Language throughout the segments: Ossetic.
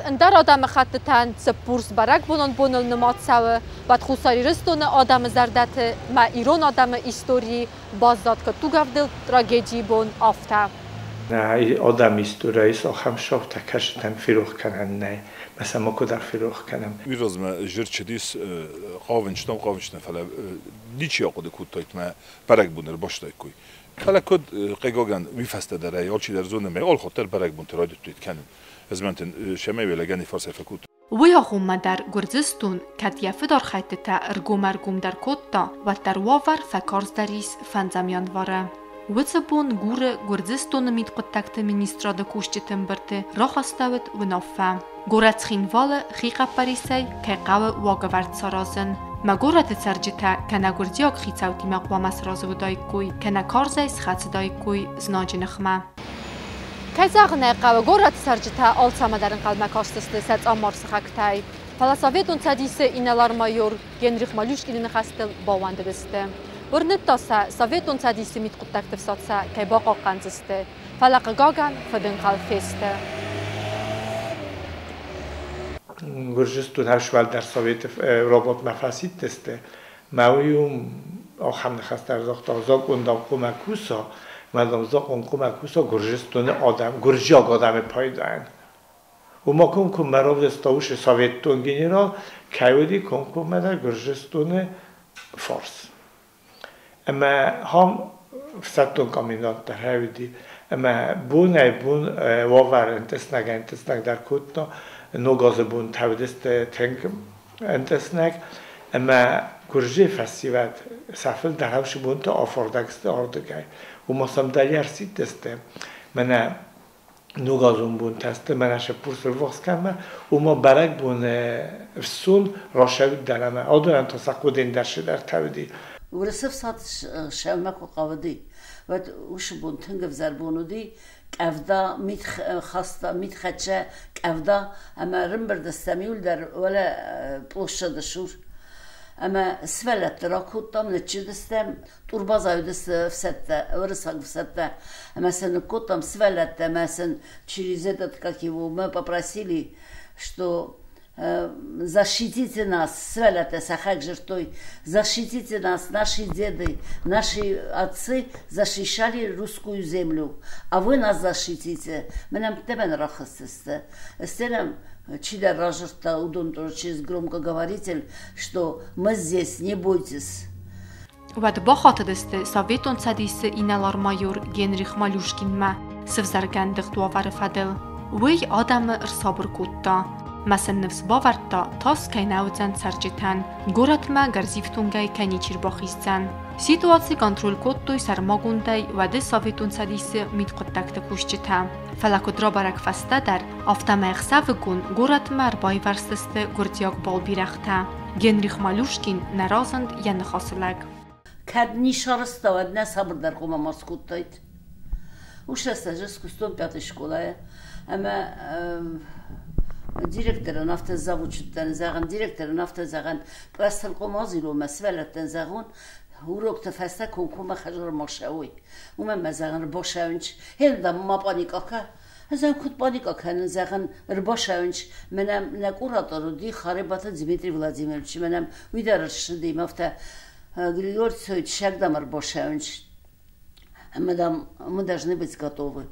ӕндӕр адӕмыхӕттытӕн Цыппурс бӕрӕгбонон боныл нымад цӕуы, уӕд Хуссар Ирыстоны адӕмы зӕрдӕты мӕ ирон адӕмы историйы баззад куыд тугӕвдылд трагедийы бон, афтӕ. Нӕ адӕмы историйы ис ахӕм цаутӕ, кӕцытӕн ферох кӕнӕн нӕй, мӕ сӕ макуыдӕр ферох кӕнӕм. Уый размӕ зырчыдис хъавынчытӕм, хъавынчытӕм, фӕлӕ ничи ахъуыды кодтаид мӕ бӕрӕгбон ӕрбастаиккой. Фӕлӕ куыд, хъыгагӕн, уый фӕстӕ дӕр ӕй алчидӕр зоны, мӕ алхатт дӕр бӕрӕгбонты райдыдтой кӕнын. Ӕз мӕнтӕн сӕмӕй уӕлӕгӕни фарсӕй фӕкодтон. Уый агъоммӕ дӕр Гуырдзыстон кӕд йӕ фыдархӕйдтытӕ ӕргом-ӕргомдӕр кодта, уӕддӕр уавӕр фӕкарздӕр ис фӕндзӕм январы. Уыцы бон Гуры Гуырдзыстоны мидхъуыддӕгты министрады кусджыты ӕмбырды рахастӕуыд уынаффӕ, горӕт Цхинвалы хихъӕппӕрисӕй кӕй хъӕуы уагӕвӕрд саразын. Мӕ горӕты цӕрджытӕ кӕнӕ гуырдзиаг хицӕуттимӕ хъуамӕ сразы уыдаиккой, кӕнӕ карзӕй схӕцыдаиккой знаджы ныхмӕ. Кӕй зӕгъын ӕй хъӕуы, горӕты цӕрджытӕ алцӕмӕ дӕр ӕнхъӕлмӕ кастысты сӕ цъаммар сыхӕгтӕй. Фӕлӕ Советон Цӕдисы инӕлар-майор Генрих Малюшкины ныхӕстыл баууӕндыдысты. Уырныдта сӕ, Советон Цӕдисы мидхъуыддӕгты фсад сӕ кӕй бахъахъхъӕндзысты, фӕлӕ, хъыгагӕн, фыдӕнхъӕл фесты. Гуырдзыстон ӕфсымӕрдӕр Советы роботмӕ фӕсидтысты, мӕ уый уым ахӕм ныхӕстӕ загъта, закъон дам хъуамӕ куса, мӕ дам закъон хъуамӕ куса Гуырдзыстоны адӕм, гуырдзиаг адӕмы пайдайӕн. Уымӕ комкоммӕ равдыста уыцы советтон генерал, кӕй уыди комкоммӕ дӕр Гуырдзыстоны фарс. Ӕмӕ ахӕм ӕфсӕддон комендант дӕр уыди. Ӕмӕ бонӕй-бон уавӕр ӕнтъыснӕг-ӕнтъыснӕгдӕр кодта. Ног азы бонтӕ уыдысты тынг ӕнтъыснӕг. Ӕмӕ гуырдзыйы фӕсивӕд сӕ фылдӕр ӕвсы бонты афардӕг сты ардыгӕй. Уымӕ сӕм дӕр ӕрсидтысты. Мӕнӕ ногазон бонтӕ сты, мӕнӕ сӕ пурсыл ввахс кӕнмӕ, уымӕ бӕрӕгбоны фсон рацӕут дӕлӕмӕ. Адонӕн та сӕ хъуыдыйы дӕр цыдӕртӕ уыди. Уырысы фсад сӕумӕ куы хъавыди, уӕд уыцы бон тынг ӕвзӕр бон уыди. Къӕвда, мит хаста, мит хӕццӕ къӕвда, ӕмӕ ӕрӕмбырд стӕм иуылдӕр уӕлӕ площады цур. Ӕмӕ сывӕллӕтты ракодтам, ныччыдыстӕм, Турбаза уыдысты ӕфсӕдтӕ, уырыссаг ӕфсӕдтӕ, ӕмӕ сӕ ныккодтам сывӕллӕттӕ ӕмӕ сын через этот, как его, мы попросили, что защитите нас, сывӕллӕттӕ сӕхӕг жырдтой, защитите нас, наши деды, наши отцы защищали русскую землю, а вы нас защитите. Мӕнӕн тӕмӕн рахызтысты. Стӕй чидӕр разырдта, уыдон тоже через громкоговоритель, что мы здесь, не бойтесь. Уӕд бахатыдысты Советон Цӕдисы инӕлар-майор Генрих Малюшкинмӕ сывзаргӕ ӕндыгъд уавӕры фӕдыл. Уый адӕмы ӕрсабыр кодта. Мӕ сын ныфс бавӕрдта, тас кӕй нӕ уыдзӕн цӕрджытӕн, горӕтмӕ гӕрзифтонгӕй кӕй ничи рбахиздзӕн. Ситуаци контроль кодтой сӕрмагондӕй уӕды Советон Цӕдисы мидхъуыддӕгты кусджытӕ. Фӕлӕ куыд рабӕрӕг фӕстӕдӕр, афтӕмӕй ӕхсӕвыгон горӕтмӕ ӕрбайвӕрстысты гуырдзиаг балбирӕгътӕ. Генрих Малюшкин нӕ разынд йӕ ныхасы лӕг. Кӕд не сарӕзта, уӕд нӕ сабырдӕр хъуамӕ ма скодтаид. Уыцы рӕстӕджы скуыстон пятой скъолайы ӕмӕ директорӕн афтӕ завуч уыдтӕн, зӕгъын, директорӕн афтӕ зӕгъӕн, пъӕстыл хъуамӕ азилон мӕ сывӕллӕттӕн зӕгъон, урокты фӕстӕ комкоммӕ хӕдзармӕ ссӕуой. Уымӕн мӕ зӕгъын, ӕрбацӕуынц. Гъе, дам, ма пъаникъа кӕ. Ӕз ӕм куыд пъаникъа кӕнын, зӕгъын, ӕрбацӕуынц. Мӕнӕ нӕ куратор уыди Харебаты Дмитрий Владимирович, мӕнӕ уый дӕр ссыди, ӕмӕ афтӕ Григорий Цоевич, дам, ӕрбацӕуынц. Ӕмӕ, дам, мы должны быть готовы.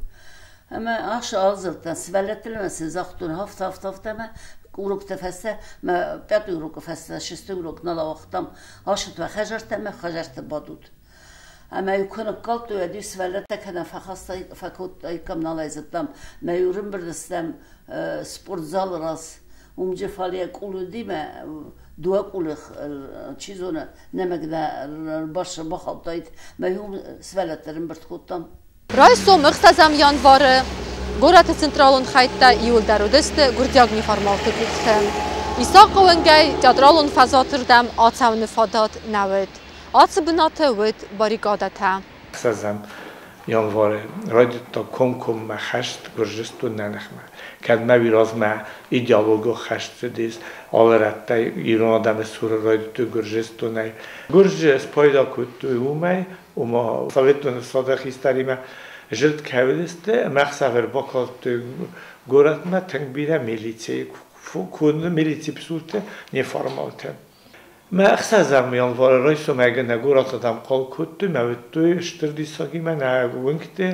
Ӕмӕ ас алдзырдтан, сывӕллӕттыл ӕмӕ сын загътон, афтӕ, афтӕ, афтӕ ӕмӕ уроктӕ фӕстӕ, мӕ пятый урокы фӕстӕ, шестой урок нал ауагътам, ашыд уӕ хӕдзӕрттӕ ӕмӕ хӕдзӕртты бадут. Ӕмӕ-иу куы ныккалдтой, уӕд-иу сывӕллӕттӕ кӕнӕ фӕхастай, фӕкодтаиккам, нал ӕй зыдтам. Мӕ-иу ӕрӕмбырд стӕм спортзалы раз. Уымджы фалейӕ къул уыди мӕ дыууӕ къулы, чи зоны, нӕмыг нӕ бахаудтаид. Мӕ-иу сывӕллӕтты ӕрӕмбырд кодтам. Райсом ӕхсӕзӕм январы горӕты централон хӕйттӕ иуылдӕр уыдысты гуырдзиаг неформалты къухты. Исахъы уӕнгӕй театралон фӕзуаты рдӕм ацӕуыны фадат нӕ уыд. Ацы бынаты уыд баррикадӕтӕ. Ӕхсӕзӕм январы райдыдта комкоммӕ хӕст Гуырдзыстоны ныхмӕ. Кӕд мӕ уый размӕ идеологон хӕст цыдис, алы рӕттӕй ирон адӕмы цуры райдыдтой Гуырдзыстонӕй. Гуырдзы спайда кодтой уымӕй, ома Советон Ӕфсады хистӕримӕ зылд кӕй уыдысты, ӕмӕ ӕхсӕвӕр бакалдтой Горӕтмӕ тынг бирӕ милицийы куны милицийы псултӕ неформалтӕ. Мӕ ӕхсӕзӕм январы райсомӕй нӕ горӕты дам хъал кодтой, мӕ уыдтой стыр диссагимӕ нӕ уынгты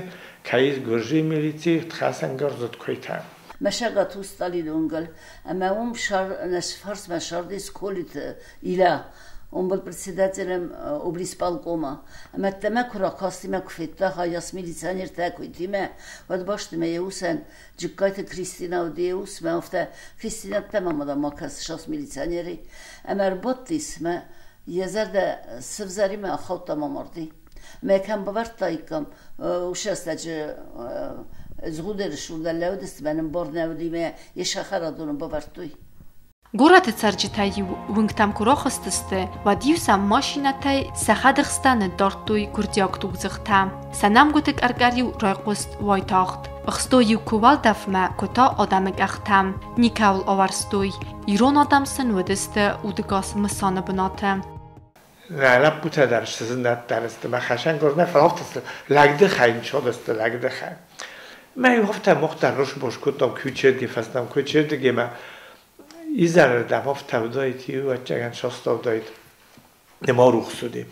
кӕй гуырдзыйы милицийы хӕцӕнгарзыд куыйтӕ. Мӕсӕгат у Сталины уынгыл, ӕмӕ уым фарсмӕ сардис Колиты Иля. Он был председателем облисполкома. Ӕмӕ ӕддӕмӕ куы ракасти мӕ куы федта, хайас милиционертӕ куыйтимӕ, уӕд бастымӕ йӕ усӕн Джыккайты Кристина уыди йӕ ус, мӕ афтӕ Кристина ӕддӕмӕ ма ма кӕс сас милиционери. Ӕмӕ ӕрбадтис, мӕ йӕ зӕрдӕ сывзӕримӕ ахаудта ма марди. Мӕ кӕм бавӕрдтаиккам, уыцы рӕстӕджы Згъудеры сур лӕууыдысты, мӕ нын бар нӕ уыди, мӕ йӕ сахарадоны бавӕрдтой. Горӕты цӕрджытӕ-иу уынгтӕм куы рахызтысты, уӕд-иу сӕм машинӕтӕй сӕ хӕдыхстӕ ныддардтой гуырдзиаг тугдзыхтӕ. Сӕ нӕмгуыты къӕр-къӕр-иу райхъуыст уайтагъд. Ӕхстой-иу куы уӕлдӕфмӕ, куы та адӕмы къӕхтӕм. Никӕуыл ауӕрстой. Ирон адӕм сын уыдысты удыгас мысаны бынаты. Нӕ лӕппутӕ дӕр сзындӕттӕ сты, мӕ хӕсӕнгарз нӕ фӕлӕ лӕгдыхӕй нчодысты лӕгдыхӕй. Мӕ иу афтӕ мохтӕ росбос кодтам куычердыги фӕстӕм куычердыги мӕ изӕрырдӕм афтӕ уыдаид, иу ӕвӕццӕгӕн састӕудаид, нӕма рухс уыди.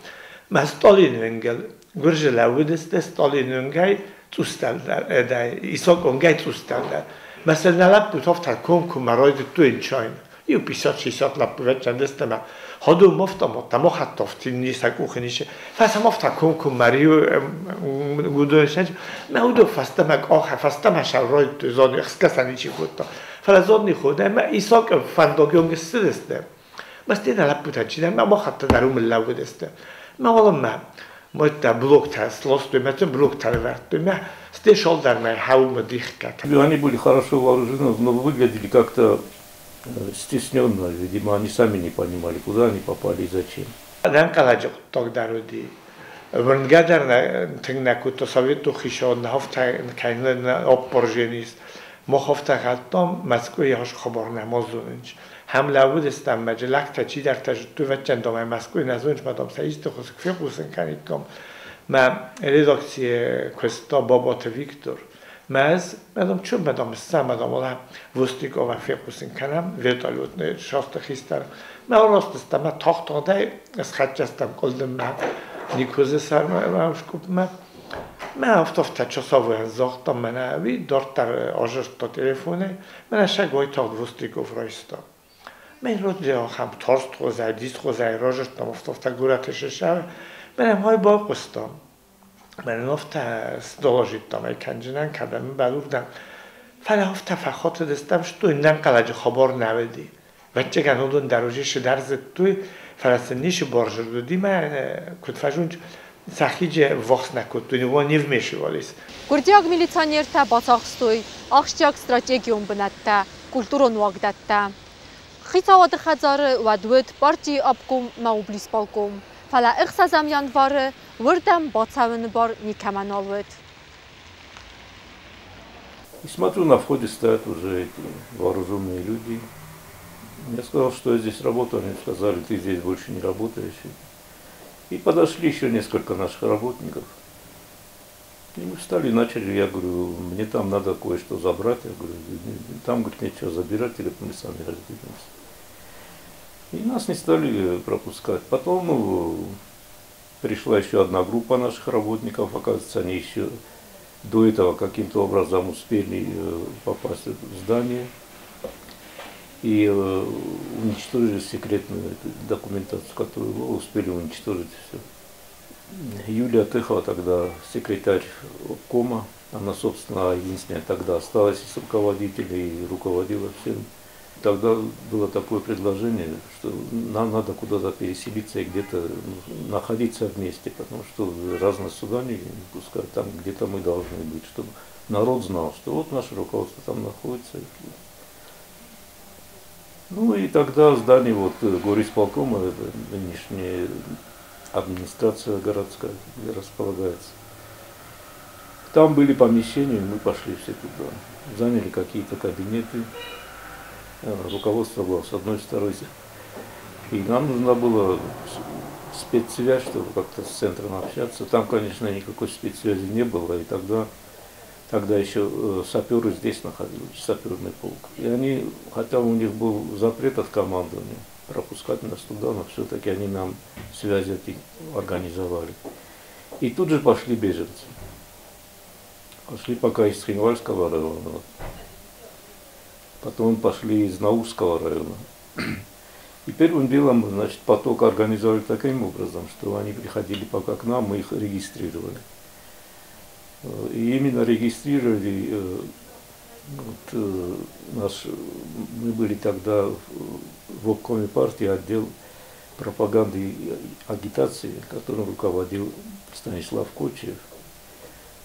Мӕ Сталины уынгыл гуырдзы лӕууыдысты Сталины уынгӕй цъустӕлдӕр, Исаконгӕй цъустӕлдӕр. Мӕ сыл нӕ лӕппутӕ афтӕ комкоммӕ райдыдтой нчайын. Иу 50-60 лӕппу ӕвӕццӕгӕн мӕ ходом автомат, мохаттовти сӕ къухы ницы. Фӕсӕм афтӕ комкоммӕ уыдон мӕ уыдон фӕстӕмӕ къахӕ, фӕстӕмӕ сӕ райдыдтой зоны, ӕхсгӕ ничи кодта. Фӕлӕ зоны ходӕ мӕ Исак фӕндагон ссыдысты. Мӕ стена лӕппутӕ чидӕр мӕ махатта дӕр уым лӕууыдысты. Мӕ уалынмӕ мӕ блоктӕ сластой, мӕ блоктӕ ӕвӕрдтой, мӕ стей шалдармӕ хауымы дихкӕт. Они были хорошо вооружены, но выглядели как-то стесненно. Видимо, они сами не понимали, куда они попали и зачем. Ӕнӕнхъӕлӕджы хъуыддаг дӕр уыди. Уырнгӕ дӕр тынг нӕ кодта советон хицауад афтӕ кӕй нӕ аппарженис. Мах афтӕ хаттам, Мӕскуыйы ас хабар нӕма зонынц. Хӕм лӕууыдыстӕм, мӕ лӕгтӕ чидӕртӕ зыдтой, ӕвӕццӕгӕн, дам, Мӕскуыйы нӕ зонынц, мӕ дам, сӕ исты хуыз фехъусын кӕниккам. Мӕ редакцийы куыста Бабаты Виктор. Мӕ ӕз, мӕ дам, чё, мӕ дам, ссӕм, мӕ дам, ола Востикова фехъусын кӕнӕм, вертолет шахты хистӕр. Мӕ араст стӕм, мӕ тагъд-тагъдӕй схӕццӕ стӕм къуылдыммӕ, Никозы сӕрмӕ скъупмӕ. Мӕ афтӕ часовойӕн загътам, мӕнӕ уый дарддӕр азырдта телефонӕй, мӕнӕ сӕг уайтагъд Востриков райста. Мӕ роджы ахӕм тарстгъуызӕй, дисгъуызӕй разырдтам афтӕ горӕты сысӕр, мӕнӕ май байхъуыстам. Мӕнӕ афтӕ сдоложиттам ӕй кӕнджынӕн, кӕдӕм бӕлурдӕм. Фӕлӕ афтӕ фӕхатыдыстӕм, что ӕнӕнхъӕлӕджы хабар нӕ уыди. Ӕвӕццӕгӕн уыдон дӕр уже сыдӕр зыдтой, фӕлӕ сын ницы бардзырд уыди, мӕ куыд фӕзонч, сӕхиджы ввахс нӕ кодтой, не вмешивались. Гуырдзиаг милиционертӕ бацахстой ахсджиаг стратегион бынӕттӕ, культурон уагдӕттӕ. Хицауады хӕдзары уӕд уыд партийы обком мӕ облисполком. Фӕлӕ 6 январы уырдӕм бацӕуыны бар никӕмӕн нал уыд. И смотрю, на входе стоят уже эти вооруженные люди. Я сказал, что я здесь работаю, они сказали, ты здесь больше не работаешь. И подошли еще несколько наших работников. И мы встали и начали, я говорю, мне там надо кое-что забрать. Я говорю, там, говорит, нечего забирать, или мы сами разберемся. И нас не стали пропускать. Потом пришла еще одна группа наших работников, оказывается, они еще до этого каким-то образом успели попасть в здание и уничтожили секретную эту документацию, которую была, успели уничтожить все. Юлия Тыхова тогда секретарь обкома, она, собственно, единственная тогда осталась из руководителей и руководила всем. Тогда было такое предложение, что нам надо куда-то переселиться и где-то, ну, находиться вместе, потому что разные суда не пускают, там где-то мы должны быть, чтобы народ знал, что вот наше руководство там находится. Ну и тогда здание горисполкома, это нынешняя администрация городская, где располагается. Там были помещения, мы пошли все туда, заняли какие-то кабинеты. Руководство было с одной стороны. И нам нужна была спецсвязь, чтобы как-то с центром общаться. Там, конечно, никакой спецсвязи не было. И тогда Тогда еще саперы здесь находились, саперный полк. И они, хотя у них был запрет от командования пропускать нас туда, но все-таки они нам связи эти организовали. И тут же пошли беженцы. Пошли пока из Цхинвальского района, потом пошли из Наурского района. И первым делом, значит, поток организовали таким образом, что они приходили пока к нам, мы их регистрировали. И именно регистрировали, вот, мы были тогда в обкоме партии отдел пропаганды и агитации, которым руководил Станислав Кочиев.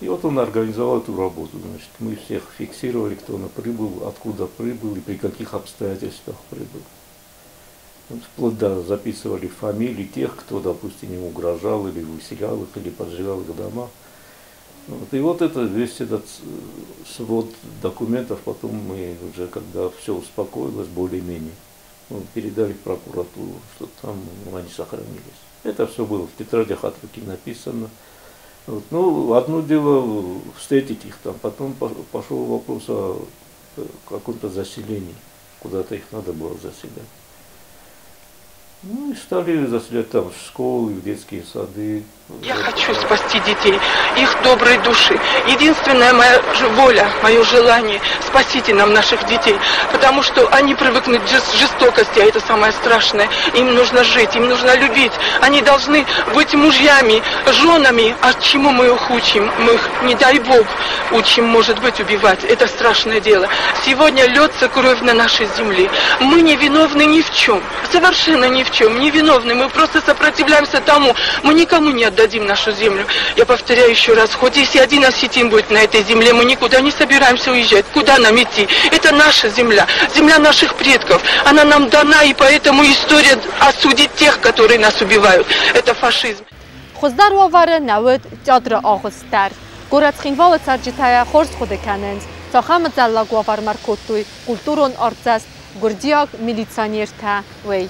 И вот он организовал эту работу. Значит, мы всех фиксировали, кто на прибыл, откуда прибыл и при каких обстоятельствах прибыл. Вот вплоть до записывали фамилии тех, кто, допустим, им угрожал или выселял их, или поджигал их дома. Вот. И вот это, весь этот свод документов потом мы уже, когда все успокоилось более-менее, передали в прокуратуру, что там они сохранились. Это все было в тетрадях от руки написано. Вот. Ну, одно дело встретить их там, потом пошел вопрос о каком-то заселении, куда-то их надо было заселять. Ну и стали заселять там в школы, в детские сады. Я хочу спасти детей, их доброй души. Единственная моя воля, мое желание – спасите нам наших детей, потому что они привыкнут к жестокости, а это самое страшное. Им нужно жить, им нужно любить. Они должны быть мужьями, женами. А чему мы их учим? Мы их, не дай Бог, учим, может быть, убивать. Это страшное дело. Сегодня льется кровь на нашей земле. Мы не виновны ни в чем, совершенно ни в чем, не виновны. Мы просто сопротивляемся тому, мы никому не отдадим нашу землю. Я повторяю еще раз, хоть если один осетин будет на этой земле, мы никуда не собираемся уезжать. Куда нам идти? Это наша земля, земля наших предков. Она нам дана, и поэтому история осудит тех, которые нас убивают. Это фашизм. Хуздар уавары науд театр агъуыстдӕр. Горӕт Цхинвалы цӕрджытӕ хорз хъуыды кӕнынц, цахӕм ӕдзӕллаг уавӕрмӕ ӕркодтой культурон артдзӕст гуырдзиаг милиционертӕ, уый.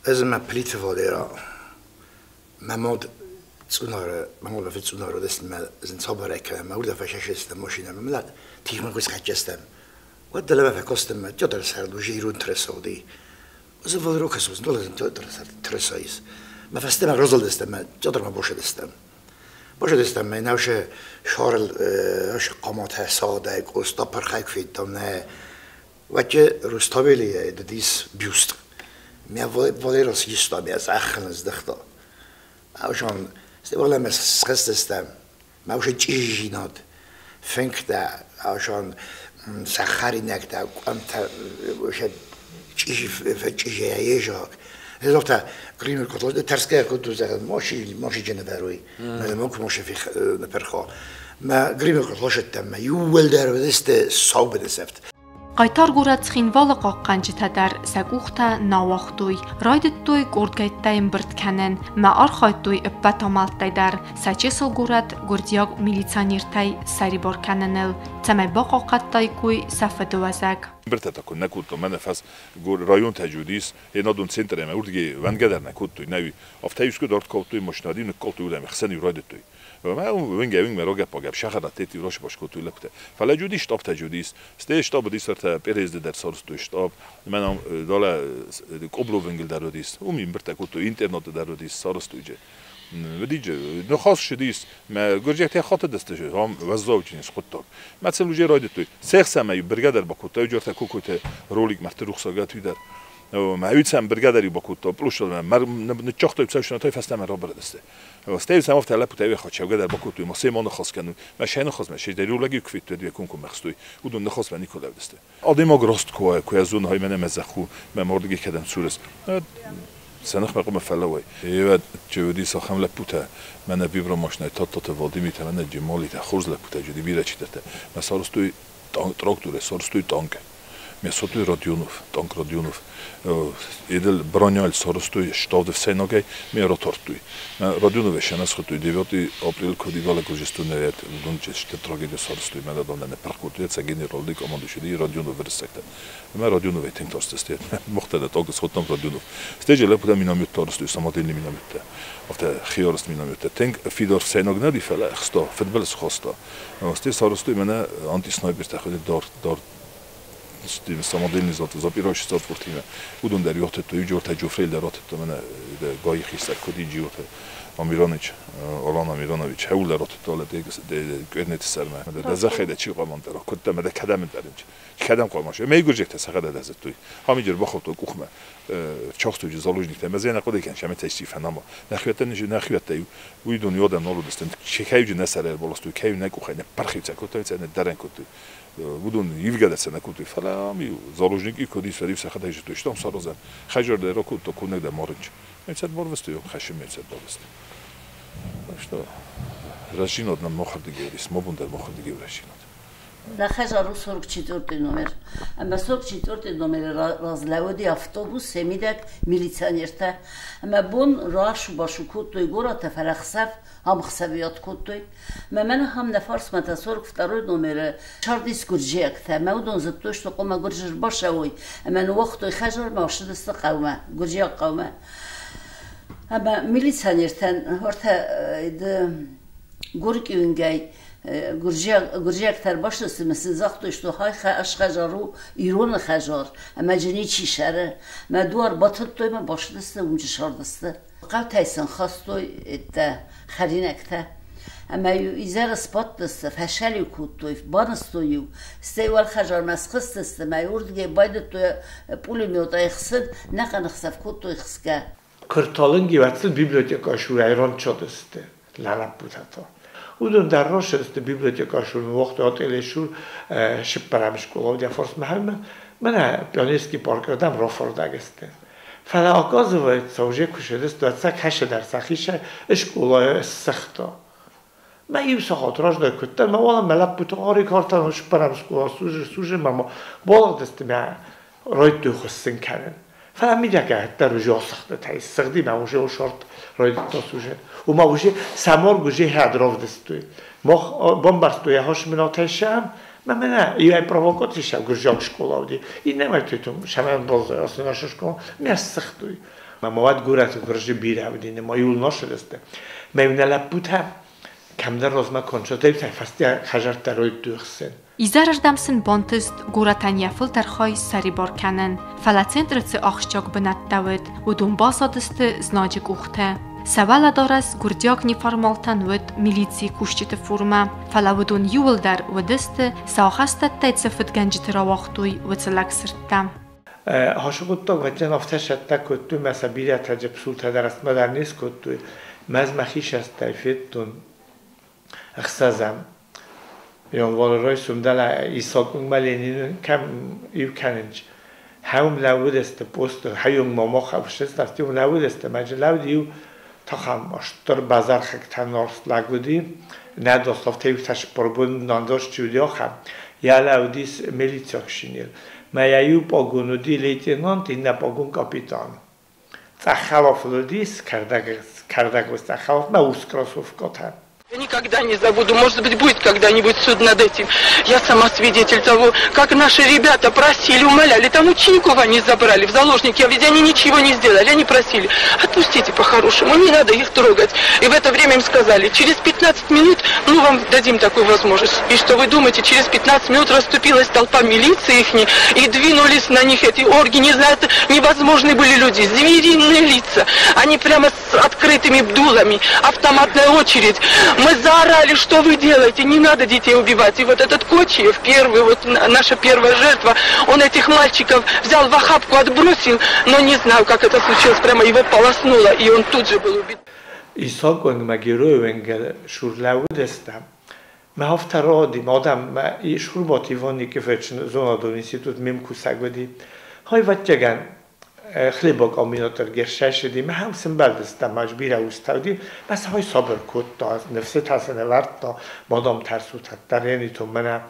Ӕз ӕмӕ Плиты Валера, мӕ мад Цъунары, мӕ мад фыд Цъунары уыдысты, зын цабарӕй кӕнӕм, мӕ уырдӕм фӕсӕсыстӕм машинӕмӕ, мӕ тихмӕ куы схӕццӕстӕм. Уӕд дӕлӕмӕ фӕкастӕн, мӕ театры сӕрд уже ирон тырыса уыди. Ӕз Валера кӕсус, театры сӕрд тырыса ис. Мӕ фӕстӕмӕ разылдыстӕм, мӕ театрмӕ башыдыстӕм. Башыдыстӕм, мӕ наушы шарыл хъаматӕ сагъдӕй, къоста пырхӕй куы федтам, нӕ. Уӕдчы Руставелийы дыдис бюст. Мӕ Валера систа, мӕ зӕххын здыхта. Ӕвзон, стӕй схызтыстӕм, мӕ усы чъизинад, фынгтӕ, ӕвзон сӕ хӕринӕгтӕ, къуымтӕ, чъизи фӕчъизийӕ езаг. Ez ofta grimur kotlo terske kotu zeggen moshi moshi geneverui. Ma mok moshi fi percho. Ma grimur kotlo shetem ma юуэлдэр ведесте саубедесефт. Хъайтар горӕт Цхинвалы хъахъхъӕнджытӕ дӕр сӕ къухтӕ нӕ уагътой. Райдыдтой къордгӕйттӕй ӕмбырд кӕнын ӕмӕ архайдтой ӕппӕт амӕлттӕй дӕр сӕ чысыл горӕт гуырдзиаг милиционертӕй ссӕрибар кӕныныл, цӕмӕй бахъахъхъӕдтаиккой сӕ фыдыуӕзӕг. Биртӕ нӕ кодтам, мӕнӕ фӕс район тӕджудис, енадон центрӕмӕ урдиги вӕнгӕ нӕ кодтой, нӕ афтӕ дард кодтой машинӕ, никкалтой удӕм, хсӕн райдыдтой. Мӕ винге винг ме рогепагеп шахара тети рош баш кодтой лепте. Фӕлӕ джуди штаб тӕджудис, сте штаб дис ӕртӕ перезде дӕр сарызтой штаб, мӕнӕ далӕ кобло вингел дӕр уыдис, уым ӕмбырдтӕ кодтой, интернаты дӕр уыдис, сарызтой джы. Видите, ныхас шыдис, мӕ гуырдзиӕгтӕ хатыдысты, ам уӕззауджын хъуыддаг. Мӕ цын уже райдыдтой. Сехсӕмӕ бригадӕр бакодта, уджортӕ кокойты ролик мӕрты рухсагат уйдӕр. Мӕ үцӕм бригадӕри бакодта, плюс мӕ ныццагътой цӕвшнатай фӕстӕмӕ рабырыдысты. Стӕй сӕм афтӕ лӕппутӕ ӕвӕхатсӕвгӕ дӕр бакодтой, ма сема ныхас кӕнын. Мӕ сӕ ныхас мӕ сӕ ролegi квиттой, конком мӕхстой. Уыдон ныхас мӕ никуы лӕвдысты. Адӕймаг раст куы куы ӕзон хай мӕнӕ мӕ зӕхху, мӕ мордыги кӕдӕм цурыс. Сӕ ныхмӕ хъуамӕ фӕлӕууай. Евӕ чеуди сахам лӕппутӕ, мӕнӕ вибромашинӕ Таттаты Владимиртӕ, мӕнӕ Джемалитӕ, хорз лӕппутӕ, джуди бирӕ чидӕртӕ. Мӕ сарызтой тракторӕ, сарызтой танкӕ. Ме сотуй Родионов, танк Родионов. Эдел броня соростуй штовд ФСНОГ ме ротортуй. Родионов шенас хотуй 9 апрель кодигала Гурджистунерет дунче трагедия соростуй ме дадам не пракутуй ца генерал ди командующий Родионов версекта. Ме Родионов этим торстесте. Мохтеда тогс хотам Родионов. Стеже лепуда миномет торстуй самодельный миномет. Авто хиорст миномет. Тенг Фидор ФСНОГ нади фела хсто футбол схосто. Сте соростуй мене антиснайпер таходи дор дор самодельный зат запираш зат фортиме. Удон дар ёхтето южорта ҷофрел дар ротето мене гаихиса коди ҷиоте Амиронович, Алан Амиронович, хеул дар ротето але квернети сарме. Да захеде чи қомантера, кодда меде кадам даринч. Кадам қомаш. Ме гуржекте сахада дазетуй. Ҳамиҷер бахото кухме. Чахтуҷи заложникте мезена қодекен шаме тести фанама. Нахвете нижи нахвете уйдун ёдам нолудестен. Чекаюҷи несарер болостуй, кею некухе, не пархица котойце, не дарен котуй. Будун ивгадеце некутуй. Фала ами заложники коди сари сахада ижитуй. Штом сарозен. Хаҷар де рокут то кунек де моринч. Мецет борвестуй, хашим мецет борвестуй. Так что рашинот нам мохардигерис, мобундер мохардигер рашинот. Нахажару 44 номер. Ама 44 номер разлаводи автобус семидак милиционерта. Ама бон рашу башу кутуй гората фарахсав, хамхсавият кутуй. Ма мен хам нафарс мата 42 номер шардис гуржиакта. Ма удон зато что кома гуржир башавой. Ама ну вахтой хажар машидыс қавма, гуржиак қавма. Ама милиционертан орта гурки гуржиактар башлысы месин захто что хай аш хажару ирон хажар ама жени чишары ма дуар батыттой ма башлысы унчи шардысы қавтайсын хастой этта харинакта ама изара спаттысы фашали куттой баныстою стейвал хажар масхыстысы ма юрдге байдыттой пулемет айхсын нақан хсав куттой хска Кырталынги ватсыл библиотека шурайрон чодысты лалаппутато. Удон дар рошесте библиотека шур вақт отеле шур шиппарам школа для форс махалма мена пионерский парк адам рофордагесте. Фала оказывается уже кушедес двадцать хаше дар сахиша школа сахта. Ма ив сахат ражда кутта ма вала малаппут ари картан шиппарам школа суже суже мама балагдесте ма ройтту хоссын карен. Фала мидяка дар уже осахта тай сигди ма уже ошорт ройдто суже. У ма уже самор гуже хадровдестуй. Мох бомбарстуй хош минотешам. Ма мена и ай провокатиша гуржак школа И не майтутум шаман болза аслы наша школа мясахтуй. Ма моват гурат гуржи биравди не ма юл ношедесте. Ма юнала пута камдар розма кончотай фасти хажар дарой духсен. Изӕрырдӕм сын бантыст горӕтӕн йӕ фылдӕр хай ссӕрибар кӕнын, фӕлӕ центры цы ахсджиаг бынӕттӕ уыд, уыдон баззадысты знаджы къухты. Сӕ уӕлӕдарӕс гуырдзиаг неформалтӕн уыд милицийы кусджыты формӕ, фӕлӕ уыдон иууылдӕр уыдысты, сӕ ахӕстӕттӕй цы фыдгӕнджыты рауагътой, уыцы лӕгсырдтӕ. Хашугуттаг ватен автешетте көттü mesela biletece psulteder modernis köttü mez mexişesте феттун ӕхсӕзӕм январы райсум дала исакун маленин кам ив канинч хаум лавудесте пост хайум мама хавшес дафтиум лавудесте маж лавд ив тахам аштар базар хактан нарс лагуди надослав тев таш порбун нандош чудиохам я лавдис милициак шинил ма я ю погонуди лейтенант и на погон капитан цахалов лудис кардаг кардаг цахалов на ускросовкота. Я никогда не забуду, может быть, будет когда-нибудь суд над этим. Я сама свидетель того, как наши ребята просили, умоляли, там учеников они забрали в заложники, а ведь они ничего не сделали, они просили, отпустите по-хорошему, не надо их трогать. И в это время им сказали, через 15 минут мы вам дадим такую возможность. И что вы думаете, через 15 минут расступилась толпа милиции их, и двинулись на них эти орги, не знаю, это невозможные были люди, звериные лица, они прямо с открытыми дулами, автоматная очередь. Мы заорали, что вы делаете, не надо детей убивать. И вот этот Кочиев, первый, вот наша первая жертва, он этих мальчиков взял в охапку, отбросил, но не знаю, как это случилось, прямо его полоснуло, и он тут же был убит. Исакун магируенгел шурлаудестам. Ма хафтароди мадам ма и шурбат Ивани кефеч зонадон институт мем кусагоди. Хай ватяган хлебок аминатор гершешеди ма хам симбалдестам маж бира уставди бас хай сабр кутта нефсе тасане варта мадам тарсутат дарени то мена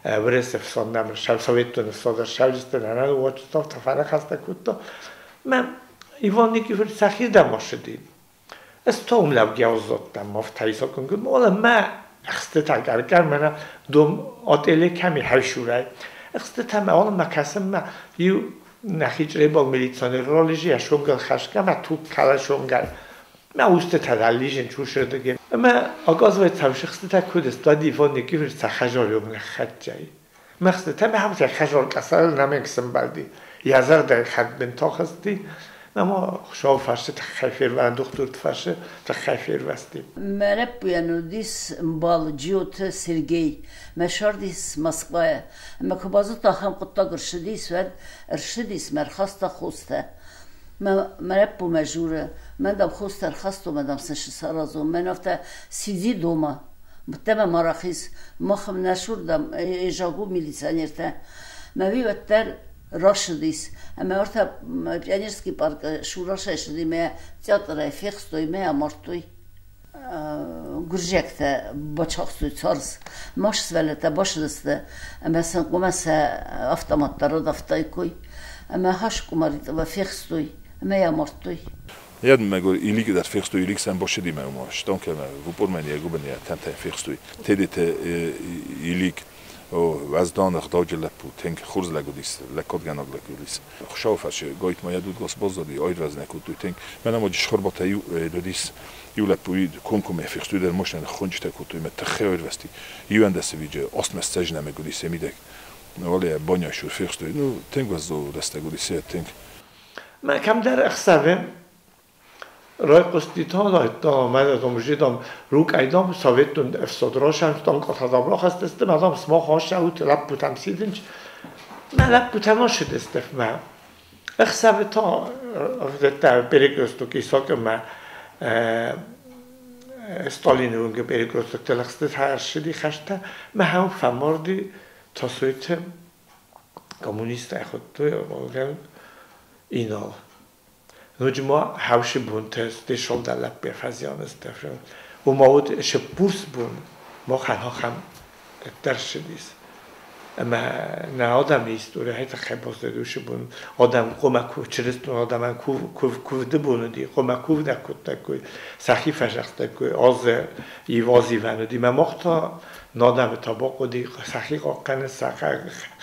Уырысы ӕфсад Советон ӕфсад ӕрсӕвджысты нӕ уочстов фӕнахаста кодта. Мӕ Иван Никифорович сӕхирдӕм ашыди. Ez tomlevgyaozzottam maftaisakon, мола мӕ ӕхстытӕ гӕргӕр мӕнӕ дом отеле кӕми хӕвшурӕй. Ӕхстытӕ мӕ ола мӕ кӕсӕм мӕ иу нӕхи чъребаг милиционер ролижи шонгал хашка мӕ туг кала шонгал. Мӕ устытӕ лижин чушырдыге. Мӕ оказывается хстытӕ куд стади Иван Никифорович цахажор нӕххӕччӕй. Мӕ хстытӕ мӕ хаб хажор касал намек сымбалди. Язар хат бентохасти. Нама шоу фарсы тахайфер дохтур фарсы тахайфер васти. Мӕ лӕппуйӕн уыдис ӕмбал Джиоты Сергей. Мӕ сардис Москвайӕ. Ӕмӕ куы базыдта, ахӕм хъуыддаг ӕрцыдис, уӕд ӕрцыдис мӕ ӕрхаста хостӕ. Мӕ лӕппу мӕ журы, мӕн дам хостӕ ӕрхастон, мӕ дам сын саразон. Мӕн афтӕ сиди дома. Будто ма рахиз, махм нӕ сур дам, ежагу милиционертӕ. Мӕ уый уӕддӕр рашыдис. Ӕмӕ ӕртӕ Пионерский парк шурашӕй сыди, мӕ театрӕй фехстой, мӕ амардтой. Гуырдзиӕгтӕ бацахстой царз. Мах сывӕллӕттӕ басыдысты ӕмӕ сын хъуамӕ сӕ автоматтӕ радавтаиккой. Ӕмӕ хӕскъуымӕритъы фехстой ӕмӕ йӕ амардтой. Яд мегор илик дар фехстой илик сам бошиди ме ума штонке ме вупормени егубени тенте фехстой. Тедите илик وزدان اخداج لپو تنک خورز لگودیس لکاد گناگ لگودیس خشاو фарше гойт ма ядуд гос бозади ойрваз некуд тенк менам оди шхорбата ю додис ю лепу комком фехстой дар мошна хончта кутуй ме тхе ойрвасти юандесе видже остмес цежна мегудис эмидек вале баня шур фехстой ну тенк вазо растагудис тенк. Мӕ кӕмдӕр ӕхсӕвы райхъуысти та лайдта мӕ жидам рукайдам советон ӕфсад рашам къатадам рахастесте мадам сма хашаут лӕппутӕм сидинч мӕ лӕппутӕм ашыдысты мӕ ӕхсӕвы та перекресток исакы мӕ Сталины уынджы перекресток лӕгъсты ӕрсыди хӕстӕ мӕ хӕм фӕмарди Тасойты коммунист ӕхуыдтой Инал. Ноджы ма хӕвсы бонтӕ сты шолдалӕппе фӕзианысты. Уыма уыд шыппурс бон, махӕн ахӕм тӕрсыдис. Ӕмӕ нӕ адӕмы истори хай баздӕдусы бон адӕм хъуамӕ чырыстон адӕмӕн куывды бон уыди, хъуамӕ куывд кодтаккой, сӕхи фӕзӕгътаккой, аз ив азивӕн уыди. Мӕ мах та нӕ адӕмы та бахъуыди сӕхи хъахъхъӕнын, сӕ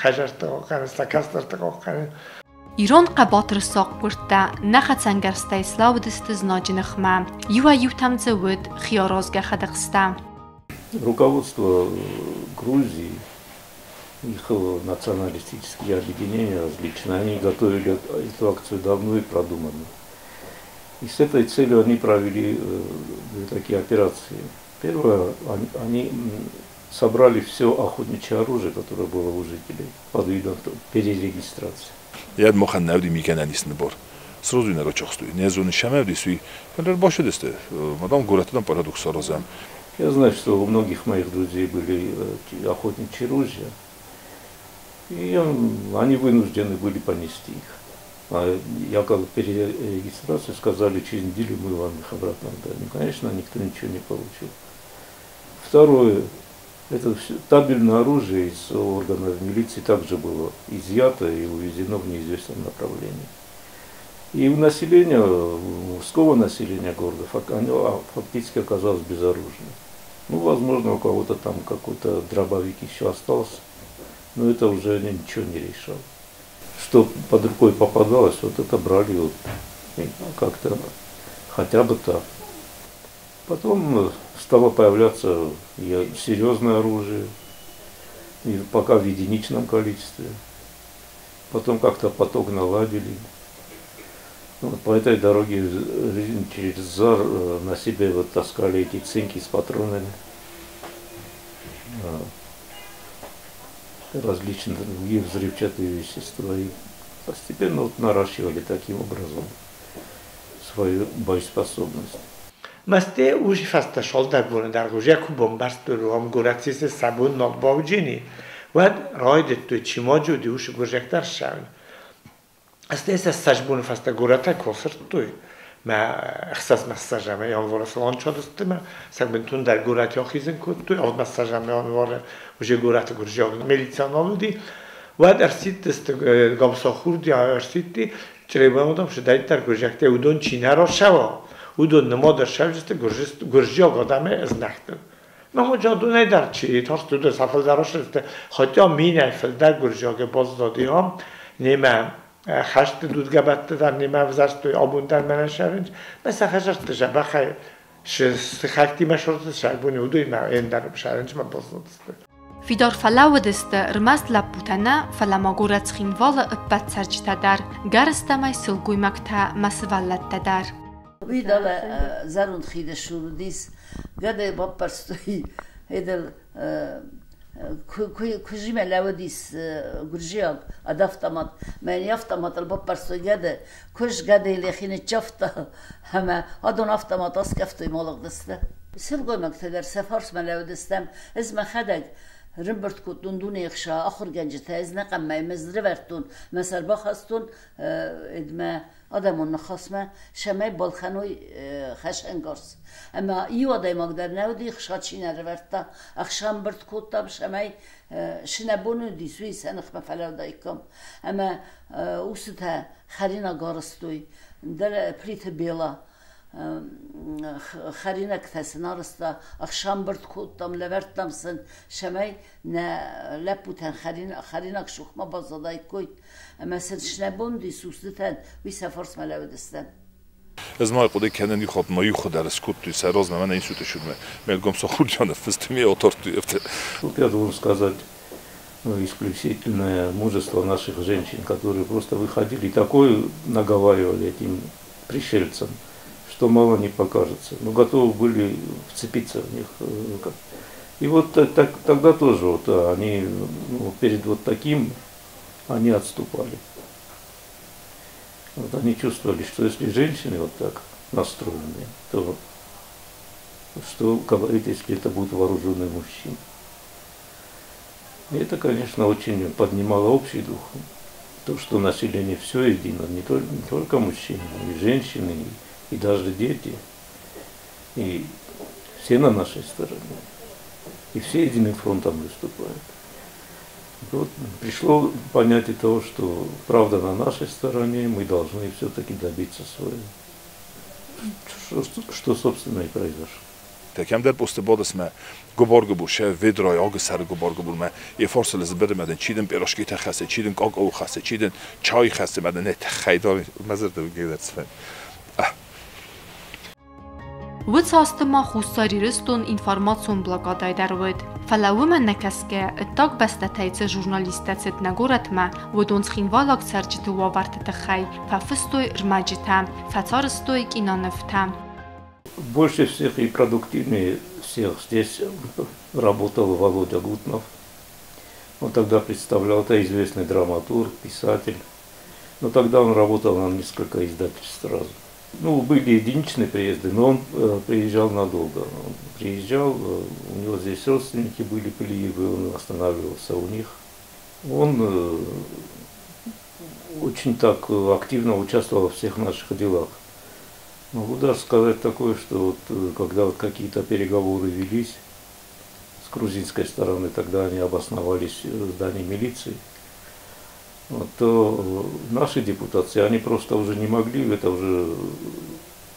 хӕдзӕртты хъахъхъӕнын, сӕ кӕстӕрты хъахъхъӕнын. Ирон хъӕбатыр сахъгуырдтӕ нӕ хӕцӕнгӕрзтӕй слӕууыдысты знаджы ныхмӕ. Иуӕй-иутӕм дзы уыд хиаразгӕ хӕдӕхстӕ. Руководство Грузии, их националистические объединения различные, они готовили эту акцию давно и продуманно. И с этой целью они провели две такие операции. Первое, они собрали все охотничье оружие, которое было у жителей, под видом перерегистрации. Яд мохан навди микананис набор. Сразу не рочохстуй. Не зоны шамавди суи. Фалер бошедесте. Мадам горатдан парадокс аразам. Я знаю, что у многих моих друзей были охотничьи ружья. И они вынуждены были понести их. А якобы перерегистрацию сказали, через неделю мы вам их обратно отдадим. Конечно, никто ничего не получил. Второе, это все, табельное оружие из органов милиции также было изъято и увезено в неизвестном направлении. И у населения, у мужского населения города, оно фактически оказалось безоружным. Ну, возможно, у кого-то там какой-то дробовик еще остался, но это уже ничего не решало. Что под рукой попадалось, вот это брали вот, как-то хотя бы так. Потом стало появляться серьезное оружие, и пока в единичном количестве. Потом как-то поток наладили. Вот по этой дороге жизнь через Зар на себе вот таскали эти цинки с патронами. Различные другие взрывчатые вещества. И постепенно вот наращивали таким образом свою боеспособность. Масте ужи фаста шолдар буна дар гужа ку бомбарст ром гурацис сабун нот бавджини. Вад райдет ту чимаджу диуш гужактар шавн. Асте эса сажбун фаста гурата косырттой. Мӕ 16 январа сланчадысты мӕ сӕ бынтондӕр горӕты ахизын кодтой, 16 январы уже горӕты гуырдзиаг милицӕ нал уыди. Уӕд ӕрсидтысты Гамсахурдиа ӕрсидти, Чъребанодам цыдӕриддӕр гуырдзиӕгтӕ, уыдон чи нӕ рацӕуа, уыдон нымад ӕрцӕудзысты гуырдзиаг адӕмы знӕгтыл. Мӕ дӕр чи тарст, уыдон сӕ фылдӕр ӕрцыдысты, хотя минӕй фылдӕр гуырдзиагы баззади ам, немӕ хӕсты дудгӕбӕтты дӕр немӕ ӕвзӕрстой, абон дӕр мӕнӕ сӕрынч, мӕ сӕ хӕдзӕртты дзӕбӕхӕй сыхӕгтимӕ сырдты сӕрбоны уыдоимӕ ӕндӕр сӕрынчмӕ баззадысты. Фидар фӕлӕууыдысты ӕрмӕст лӕппутӕ нӕ, фӕлӕ ма горӕт Цхинвалы ӕппӕт цӕрджытӕ дӕр, гӕрыстӕмӕй сылгоймӕгтӕ мӕ сывӕллӕттӕ дӕр. Уый дӕлӕ зӕронд хиды цур уыдис, гӕдӕй баппӕрстой, эдел куызимӕ лӕууыдис гуырдзиаг ӕд автомат. Мӕ автоматыл баппӕрстой гӕды, куыз гӕдыйыл йӕхи ныццавта ӕмӕ адон автомат аскъӕфтой малыгъдысты. Сылгоймӕгтӕ дӕр сӕ фарсмӕ лӕууыдыстӕм, ӕз мӕхӕдӕг рымбырд кодтон дунейы хсӕн ахуыргӕнджытӕ, ӕз нӕ къаммӕй мӕ ӕрывӕрдтон, мӕ сӕр бахастон мӕ адӕмон ныхасмӕ, цӕмӕй балхӕной хӕцӕнгарз. Ӕмӕ иу адӕймаг дӕр нӕ уыди, хца чи нӕ ӕрӕвӕрдта, ӕхсӕмбырд кодтам, цӕмӕй цы нӕ бон уыдис, уый сӕ ныхмӕ фӕлӕудаиккам. Ӕмӕ усытӕ хӕринаг арӕзтой, дӕр Плиты Бела хӕринӕгтӕ сын арӕзта, ӕхсӕмбырд кодтам, лӕвӕрдтам сын, цӕмӕй нӕ лӕппутӕн хӕринаг цух ма баззадаиккой. Ӕмӕ сын снӕбон уыдис устытӕн, уый сӕ фарсмӕ лӕууыдыстӕм. Ӕз ма хъуыды кӕнын, иу хатт ма иу хуыдӕр скодтой сӕ размӕ, мӕнӕ институты сюрмӕ. Мӕ Гамсахурдианы фысты ме атардтой афтӕ. Тут я должен сказать, ну, исключительное мужество наших женщин, которые просто выходили и такое наговаривали этим пришельцам, что мало не покажется. Но готовы были вцепиться в них. И вот так, тогда тоже вот они, ну, перед вот таким они отступали. Вот они чувствовали, что если женщины вот так настроены, то что говорить, если это будет вооруженный мужчина. И это, конечно, очень поднимало общий дух. То, что население все едино, не только мужчины, но и женщины, и даже дети. И все на нашей стороне. И все единым фронтом выступают. Вот пришло понятие того, что правда на нашей стороне, мы должны все-таки добиться своего. Что, собственно, и произошло. Кемдер босты გუბორგუბურ შევედროი ოგსარ გუბორგუბურ მე ეფორსელეს ბერმედენ ჩიდენ პიროშკი თახასე ჩიდენ კოკოუ ხასე ჩიდენ ჩაი ხასე მადენ ეთ ხაიდო მაზერდე გედერცფენ. Уыцы азты ма Хуссар Ирыстон информацион блокадӕй дӕр уыд. Фӕлӕ уымӕ нӕ кӕсгӕ, ӕддаг бӕстӕтӕй цы журналисттӕ цыд нӕ горӕтмӕ, уыдон цхинвайлаг цӕрджыты уавӕрты тыххӕй фӕфыстой ӕрмӕджытӕ, фӕцарӕзтой кинонывтӕ. Больше всех и продуктивнее всех здесь работал Володя Гутнов. Он тогда представлял, это известный драматург, писатель. Но тогда он работал на несколько издательств сразу. Ну, были единичные приезды, но он приезжал надолго. Он приезжал, у него здесь родственники были, Плиевы, он останавливался у них. Он очень так активно участвовал во всех наших делах. Могу даже сказать такое, что вот, когда вот какие-то переговоры велись с грузинской стороны, тогда они обосновались в здании милиции, вот, то наши депутации, они просто уже не могли, это уже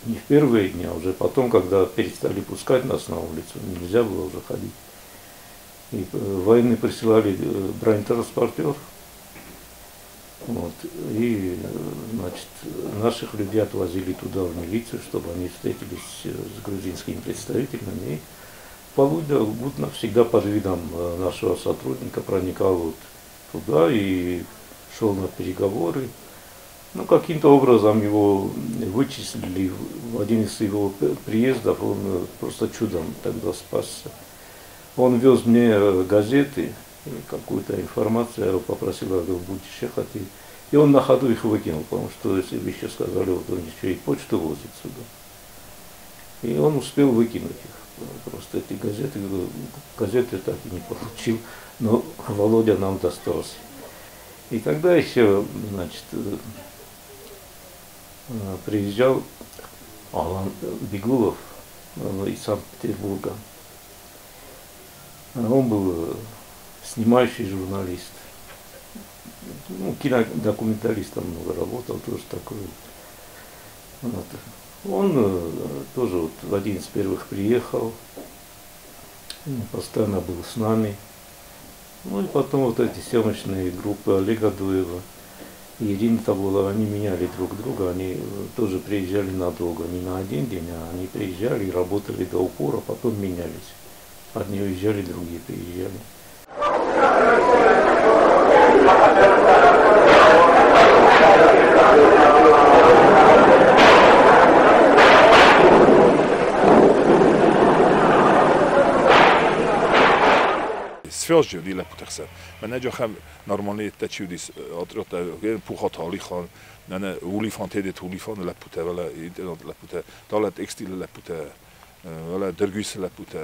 не в первые дни, а уже потом, когда перестали пускать нас на улицу, нельзя было уже ходить. И военные присылали бронетранспортер, вот, и, значит, наших людей отвозили туда, в милицию, чтобы они встретились с грузинскими представителями. И Володя Гутнов всегда под видом нашего сотрудника проникал вот туда и шел на переговоры. Ну, каким-то образом его вычислили. В один из его приездов он просто чудом тогда спасся. Он вез мне газеты, какую-то информацию, я его попросил, я говорю, будешь ехать. И он на ходу их выкинул, потому что, если бы еще сказали, вот он еще и почту возит сюда. И он успел выкинуть их. Просто эти газеты, газеты так и не получил, но Володя нам достался. И тогда еще, значит, приезжал Алан Бегулов из Санкт-Петербурга. Он был снимающий журналист. Ну, кинодокументалистом много работал, тоже такой. Вот. Он тоже вот в один из первых приехал, постоянно был с нами. Ну и потом вот эти съемочные группы Олега Дуева и Ирины Табулова, они меняли друг друга, они тоже приезжали надолго, не на один день, а они приезжали и работали до упора, потом менялись. Одни уезжали, другие приезжали. სფეროში დილაპუთეხსა. მან ჯოხა ნორმალი ტაჩიუდის ოტროტა ფუხოთ ალიხან ნანა ულიფანტედეთ ულიფან ლაპუთა ვალა ინტერნეტ ლაპუთა დალა ტექსტილ ლაპუთა ვალა დერგვის ლაპუთა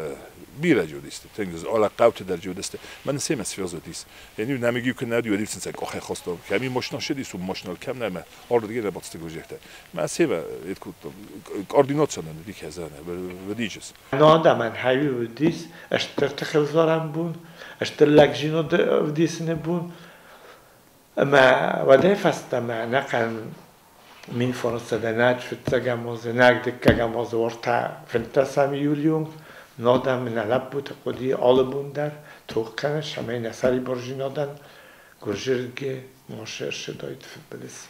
ბირა ჯუდის თენგզ ალა ყავთ დერ ჯუდესტე მან სემა სფეროზდის ენი ნამიგი ქნადიუ ედივცინცა კოხე ხოსტო ქემი მოშნო შედის უმოშნო ქემნემა ორ დგირა ბოცტე გოჟეხტე მან სემა ეთქუ კოორდინაციონა დიქეზანა ვდიჯეს ნოდამან ჰაივი ვდის აშტერთხელზორან ბუნ აშტერლაგჟინო ვდისნე ბუნ მა ვადეფასტა მა ნაყან min 15 5 дыккӕгӕм азы 35 июльюнг нодам налаббут қуди алыбундар тоққана шамай насари боржинодан гуржирге мошер шедойт футболист.